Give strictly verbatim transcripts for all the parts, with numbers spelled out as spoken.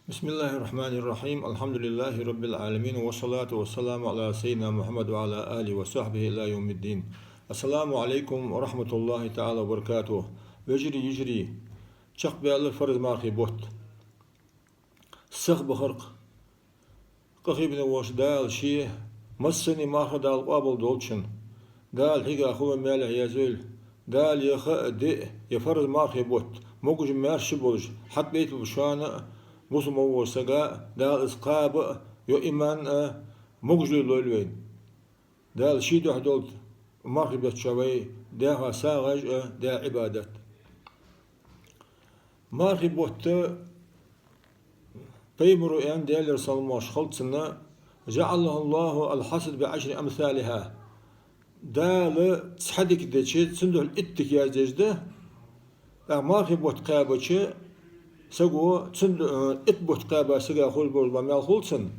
بسم الله الرحمن الرحيم. الحمد لله رب العالمين، والصلاة والسلام على سيدنا محمد وعلى آله وصحبه إلى يوم الدين. السلام عليكم ورحمة الله تعالى وبركاته. Вежарий, йижарий, чакхбаьлар фарз мархий бутт. Сиха бахарх къахетаме волча Дала ший массане марха Дала къоабал долда шун. Дала хьийга хало маьлехьа язвойла. Дала е ха а, ди а, е фарз мархий бутт могаш-маьрша болаш хьатӀабайталба шоана а, бусалба волча сага а. Дала из кхаба а, е иман а могаш лойла вайна. Дала ший духьа долда мархий бетта чу вай даьха сагӀаш а, даь Ӏибадат. Мархий бутт, пайхамара аьннад, Даьлера салам-моаршал хилда цунна: «جعله الله الحسنة بعشر أمثالها». Дала цхьа дика дича, цун духьал итт дика яздеш да. ТӀаккха мархий бутт кхаьбача саго, цун ду-, э, итт бутт кхаьбача сага хулаш бола маьл хул цунна.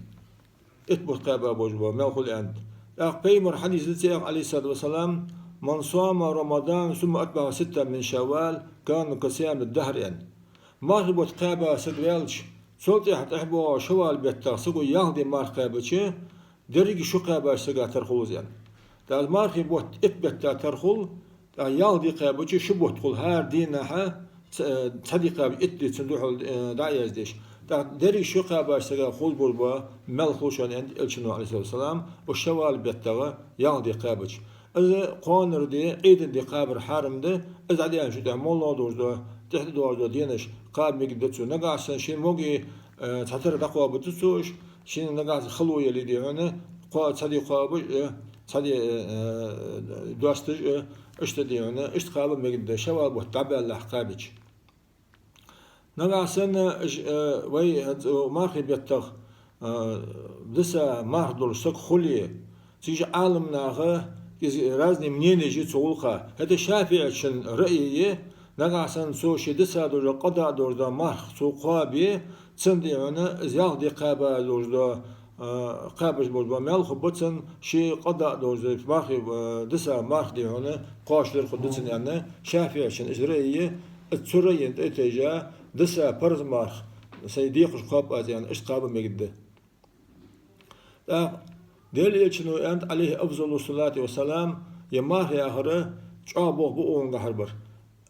Итт бутт кхаьба болаш бола маьл хул аьннад. ТӀаккха пайхамара хьадис да цигахь, عليه الصلاة والسلام: «من صام رمضان ثم أتبعه ستا من شوال كان كصيام الدهر», аьнна. Мархий бутт кхаьба саг ваьлча, цул тӀехьа тӀехьабоагӀача шаввал беттах саго ялх ди марха кхаьбача, деррига шу кхаьбача сага тара хул из аьнна. ТӀаккха мархий бутт итт бетта тара хул, тӀаккха ялх ди кхаьбача шу бутт хул, хӀара дийнахьа ц-, э, цхьа ди кхаьбача итт ди цун духьал, э, дӀаяздеш. ТӀаккха деррига шу кхаьбача сага хулаш бола маьл хул шоана аьннад Элчано, عليه الصلاة والسلام, уж шаввал беттагӀа ялх ди кхаьбача. Из кхоанара ди, Ӏийда ди кхабар хьарам да, из дӀадаьнначул тӀехьа моллагӀа долаш дола, тӀехьа доагӀаш дола денаш кхаба мегаргда цо. Нагахьа санна шийна моге, э, цхьатарра дӀакхоабаргда цо уж, шийна нагахьа санна хало яле, дий хьона, кхо-, цхьа ди кхоабаш а, цхьа ди, э, э, доасташ а, иштта, дий хьона, иштта кхаба мегаргда, шаввал бутт дӀабаьлча кхабача. Нагахьа санна, э, вай, э, мархий беттах, э, диса марха долаш саг хуле, цига Ӏаламнаха из разные мненеш я цу гӀулакха. ХӀаьта ШафиӀийчун раъй я, нагахьа санна цо ший диса долаш дола, къадаъ долаш дола марха цо кхоабе, цунна, дий хьона, из ялх ди кхаба долаш дола, а, кхабаш болаш бола маьл хургба цунна, ший къадаъ долаш дола мархий, а, диса марха, дий хьона, кхоачаш дар хургда цунна аьнна, ШафиӀийчун из раъй я. Из цу раъйийна тӀатайжа, диса парз марха сай декхараш кхоаб аз аьнна, иштта кхаба мегаргда. ТӀаккха Даьла Элчано аьннад, عليه أفضل الصلاة والسلام, е марха яхар чӀоагӀа болх ба укхунгахьара бар.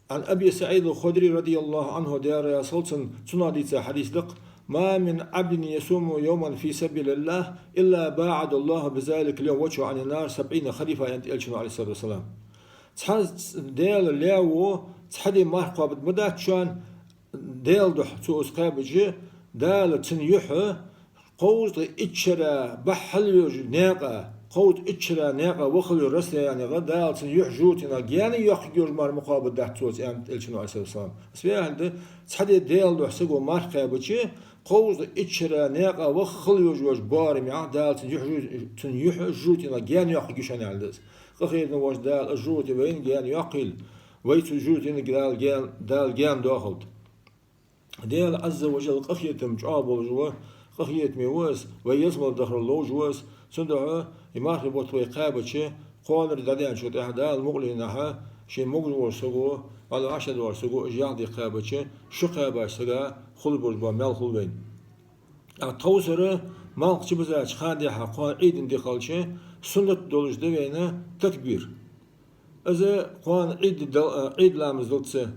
عن أبي سعيد الخدري رضي الله عنه, Даьла раьза хилва цунна, цунах дийца хьадис да-кх: «ما من عبد يصوم يوما في سبيل الله إلا باعد الله بذلك اليوم وجهه عن النار سبعين خريفا», аьннад Элчано, عليه الصلاة والسلام. Цхьа Даьла лаьво цхьа ди марха кхоабаргдац шоана, Даьла духьа цо из кхаьбача, Дала цун юхь кховзткъеи итт шера бахьал йолча наькъа, кховзткъеи итт шера наькъа вахал йолча расстоянегӀа Дала цун юхь жожагӀатенах гаьна йоаккхаргйолаш мара ма кхоабаргдац цо из, аьннад Элчано, عليه الصلاة والسلام. Из фу яхилга да? Цхьа ди Даьла духьа саго марха кхаьбача, кховзткъеи итт шера наькъа вахал йолча боарамегӀа Дала цун юхь жу-, цун юхь жожагӀатенах гаьна йоаккхаргья шоана аьнна да из. Къахетаме волча Дала из жожагӀате вайна гаьна йоаккхийла, вай цу жожагӀатенах Дала гаьна, Дала гаьна доахалда. Даьла Ӏазза ва жалла къахетам чӀоагӀа болаш ва, къахетаме ва из, вай ялсмале дахар ловш ва из. Цудухьа из мархий бутт вай кхаьбача, кхоанара дӀадаьнначул тӀехьа Дала мукъалахь, шийна могаш волча саго, валлахӀи, вӀашагӀдоалача саго, уж ялх ди кхаьбача, шу кхаьбача сага хулаш бола маьл хул вайна. А тховсара, малх чубизача хана дехьа, кхоана Ӏийда ди хилча, суннат долаш да вайна такбир. Из кхоана Ӏийда дал-, а, Ӏийда ламаз далца: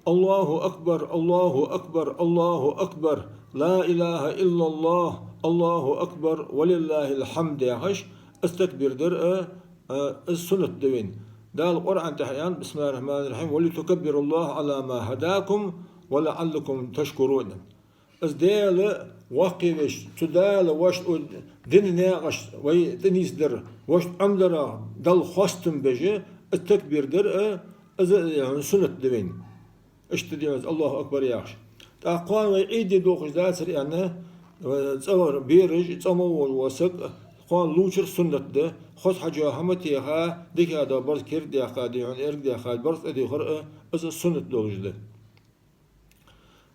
«الله أكبر، الله أكبر، الله أكبر، لا إله إلا الله، الله أكبر، ولله الحمد», яхаш, из такбир дар а, а, из суннат да вайна. Дала Къуръан тӀа аьннад: «بسم الله الرحمن الرحيم، ولتكبروا الله على ما هداكم ولعلكم تشكرون». Из Даьла воккхавеш, цу Дала вайна дина наькъаш вай тӀанийсдар, вайна Ӏомадарах Далла хоастам беш, из такбир дар а, из, э, суннат да вайна. Иштта да из, «الله أكبر» яхаш. ТӀаккха кхоана вай Ӏийда ди дохаш дацар аьнна, э, цӀагӀара бераш, цӀа мел вола саг, кхоана лувчар суннат да, хоза хьажа хӀама теха, дика дола барзкъа кердадаьккха, дий хьона, эргадаьккха, барзкъа тӀадувхар а, из суннат долаш да.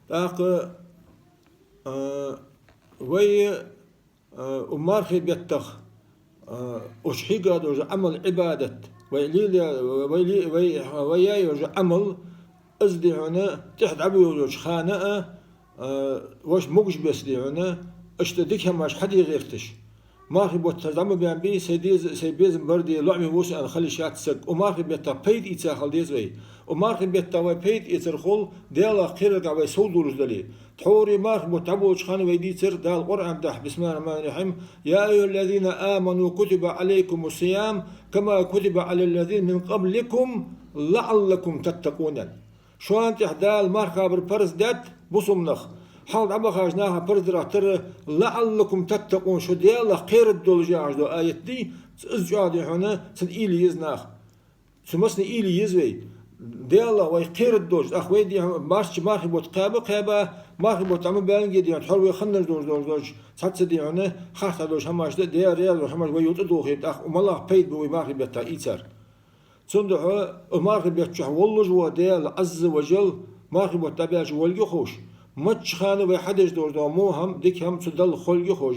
ТӀаккха, а, вай, а, укх мархий беттах, а, уж хьийга долаш дола Ӏамал, Ӏибадат, вай лелае, вай ле-, вай, вай яь йолаш йола Ӏамал, из, дий хьона, тӀехьа дӀабоалача хана а, Э, вай могаш бесса, дий хьона, иштта дика хӀамаш хьаде гӀерташ. Мархий бутт хьажа ма баьннабий, сай деза, сай безам бар де, лоӀаме ва со аьнна хила йиш яц саг. Укх мархий беттах пайда эца хила деза вай. Укх мархий беттах вай пайда эцар хул, Даьлах кхераргахьа вай совдоалаш дале. Тхьовра мархий бутт дӀаболча хана вай дийцар Дала Къуръан тӀа: بسم الله الرحمن الرحيم. يا أيها الذين آمنوا كتب عليكم الصيام كما كتب على الذين من قبلكم لعلكم تتقون. Шоана тӀа Дала марха кхабар парз даьд, бусалба нах, хьалха дӀабахача наха парз дарах тара, لعلكم تتقون, шо Даьлах кхераргдолаш яхаш дола аят да из. Из чӀоагӀа, дий хьона, цунна уйла е еза наха. Цу массане уйла е еза вай. Даьлах вай кхераргдолаш, тӀаккха вай, дий хьона, мархий, мархий бутт кхаба, кхаьба, мархий бутт дӀа ма баьннабий, дий хьона, тхьовра вай хиннараш долаш, долаш, долаш, цхьацца, дий хьона, харцахьа долаш хӀамаш да, Даьла раьза долаш хӀамаш вай юкъе тӀадувхе, тӀаккха малагӀа пайда ба вай мархий беттах ийцар. Цудухьа укх мархий бетта чухь воллаш вола Даьла Ӏазза ва жалла мархий бутт дӀабаьлча волга ховш, маччахьа вай хьадеш долаш дола во хӀама, дика хӀама цу Далла ховлга ховш,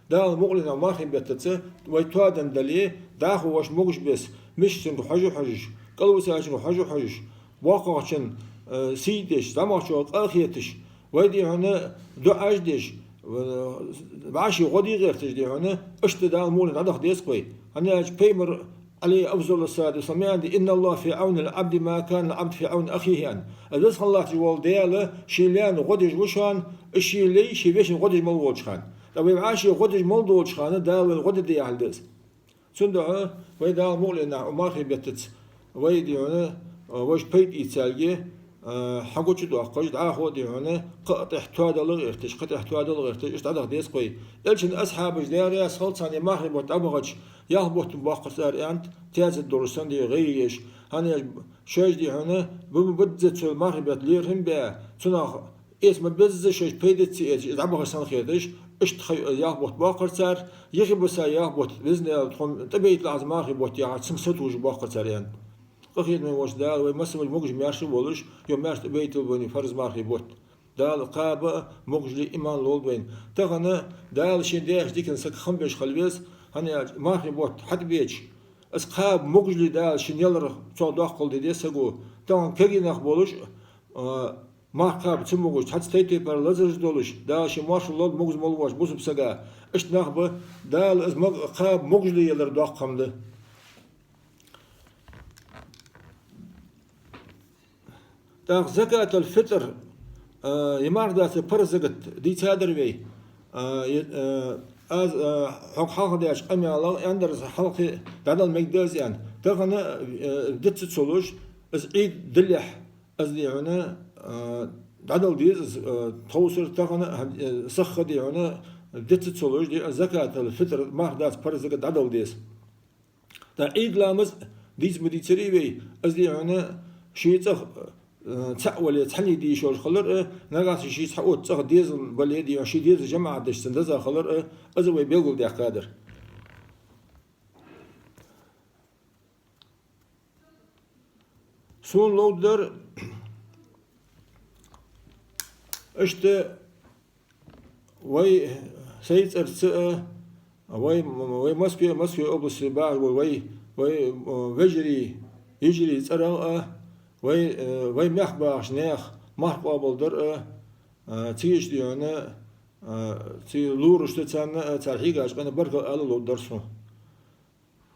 Дала мукъалехь мархий беттаца вай тоаденна дале, дӀахо вай могаш бесса, мискачунга хьожа хьожаш, кӀалвисачунга хьожа хьожаш, боккхагӀчун, э, сий деш, зӀамагӀчох къахеташ, вай, дий хьона, дуӀаш деш, э, вӀаший гӀо де гӀерташ, дий хьона, иштта Дала мукъалехь дӀадаха деза-кх вай. ХӀана аьлча Пайхамара, عليه أفضل الصلاة والسلام, аьннад: إن الله في عون العبد ما كان العبد في عون أخيه, аьнна. Из Веза хинна латташ вола Даьла ший лаьна гӀо деш ва шоана, из ший лай ший вешийна гӀо деш мел волча хана. ТӀаккха вай вӀаший гӀо деш мел долча хана Дала вайна гӀо дергда яхилга да из. Цудухьа вай Дала мукъалехь укх мархий беттаца вай, дий хьона, вайша пайда ийцалга, а, хьагучадоаккхаш, дӀахо, дий хьона, кхы а тӀехьа тоадала гӀерташ, кхы а тӀехьа тоадала гӀерташ, иштта дӀадаха деза-кх вай. Элчан асхьабаш, Даьла раьза хилва царна, мархий бутт дӀабахача, ялх бутт боаккхар цар, аьннад, таьзет долаш санна, дий, гӀайгӀа еш. ХӀана аьлча шоаш, дий хьона, бу-, бу-, бизза цу мархий бетта лерхӀам баь, цунах эца ма безза шоаш пайда ца эцаш, из дӀабахача санна хеташ, иштта ха-, ялх бутт боаккхар цар, юхебиса ялх бутт, Веза Даьла, тхона тӀабайталахь из мархий бутт яхаш, цунга сатувсаш боаккхар цар, аьннад. Къахетаме волча Дала вай массавар могаш-маьрша волаш, йоах, маьрша тӀабайталба вайна фарз мархий бутт. Дала кхаба а, могашал а, иман лолда вайна. Тахан Дала шийна даьча дикан саг хам беш хила веза, хӀана аьлча мархий бутт хьатӀабеча, из кхаба могашал Дала шийна ялар цох доккхал де деза саго. Тахан кагий нах болаш, а, марха кхаба ца могаш, цхьацца тайп-тайпара лазараш долаш, Дала шийна моаршал лолда могаш-маьрша волча бусалба сага. Иштта нах ба, Дала из мог-, кхаба могашал ялар доккха хӀама да. ТӀаккха закатал-фитӀр, а, е марха дацар парз закат дийцадар вай. А, е, а, аз, а, хьога хьалха даьча къамаьлах аьннадар, хьалхе дӀадала мегаш да из аьнна. Тахан, а, диц ца луш, из Ӏид далехь, из, дий хьона, а, дӀадала деза из, а, тховсара тахан, а, сиха, дий хьона, диц ца луш, дий, закатал-фитӀр, марха дацар парз закат дӀадала деза. ТӀаккха Ӏид ламаз дийца ма дийцарий вай, из, дий хьона, ший цӀагӀа, э, цаӀ вале, цхьанне де йиш йолаш хилар а, нагахьа санна ший цхьа отта цӀагӀа дезал бале, дий хьона, ший дезал жамаӀат деш санна деза хилар а, из вай белгалдаьккхадар. Сона ловргдар, иштта вай, сай цӀерца а, вай, вай Москве, Москве областе бахаш бола вай, вай, а, вежарий, йижарий цӀерах а, вай, а, вай мехка бахача наьха марха къоабалдар а, а, цига, дий хьона, а, цига лораш да царна а, цар хьийгача къина баркал ала ловргдар сона.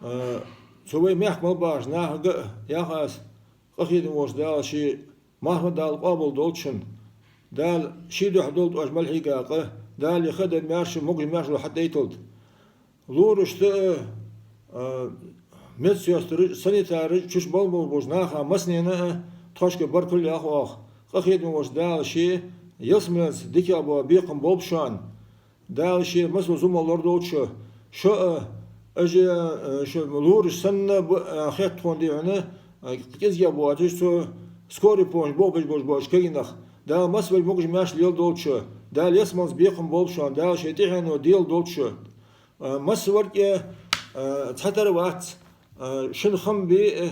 А, цу вай мехка мел бахача нахага а йоах аз, къахетаме волча Дала ший марха Дала къоабал долда шун. Дала ший духьа долда оаш мел хьийга къа, Дала е ха ден маьрша, могаш-маьршал хьатӀадайталда. Лорашта а, а, медсестраш а, санитараш а, чу болх беш болча наха массанена а тхоашка баркал йоах оаха. Къахетаме волча Дала ший ялсмалца дикагӀа бола бекхам болба шоана. Дала ший массадола зулам лорадолда шо. Шо а, уж а, шо лораш санна ба, а, хет тхона, дий хьона, а, кӀезигагӀа боацаш, цу скорый помощь бохабеш болаш бола кагий нах. Дала массавар могаш-маьрша леладолда шо. Дала ялсмалца бекхам болба шоана. Дала ший тӀехьено деладолда шо. А, массавар а, а, цхьатарра вац. А, шун хам бе,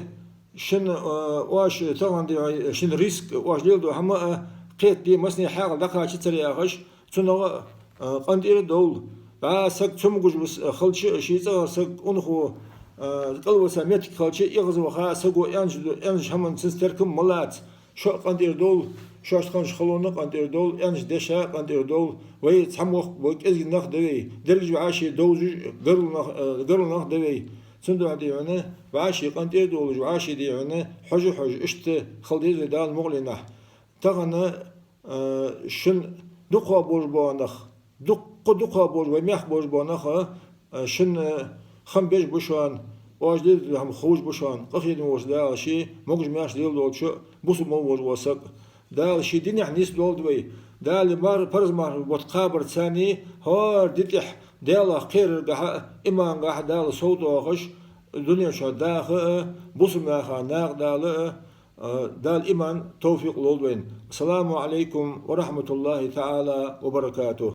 а, шун, а, оаш тахан де, а, шун риск, оаш леладу хӀама, а, кхетаде, массане хьаькъал дӀакхачацар яхаш, цунах, а, къинтӀера довла. ДӀа саг цамогаш хилча, ший цӀагӀара саг унахо, а, кӀалвиса моттиг хилча, эгӀазваха, саго аьннача, аьннача хӀаман цунца теркам ма лаца. Шо а къинтӀера довла. Шоашта хиннача халонна къинтӀера довла, аьннача деша къинтӀера довла, вай цхьа мохк, вай кӀезига нах да вай, дерригаш вӀаший довзаш, гаргара нах, э, гаргара нах да вай. Цудухьа дий хьона, вӀаший къинтӀера довлаш, вӀаший дий хьона, хьожа-хьожа, иштта хила деза вай Дала мукъалехь. Тахан, э, шун дукхагӀа болаш бола нах, дукха, дукхагӀа болаш, вай мехка болаш бола нах, э, шун, э, хам беш ба шоана, оаш деза хӀама ховш ба шоана, къахетам болча Дала ше могаш-маьрша леладолда шо, бусалба мел волаш вола саг. Дала ший динехь нийсдолда вай. Дала мар-, парз мархий бутт кхабарца цхьана, хӀара ди тӀехь Даьлах кхераргахьа, имангахьа Дала совдоахаш, дунен чу даха а, бусалба наха накъадала а, а, Дала иман, товфикъ лолда вайна. Ассаламу Ӏалайкум ва рахьматуллахӀи таӀала ва баракатухӀ.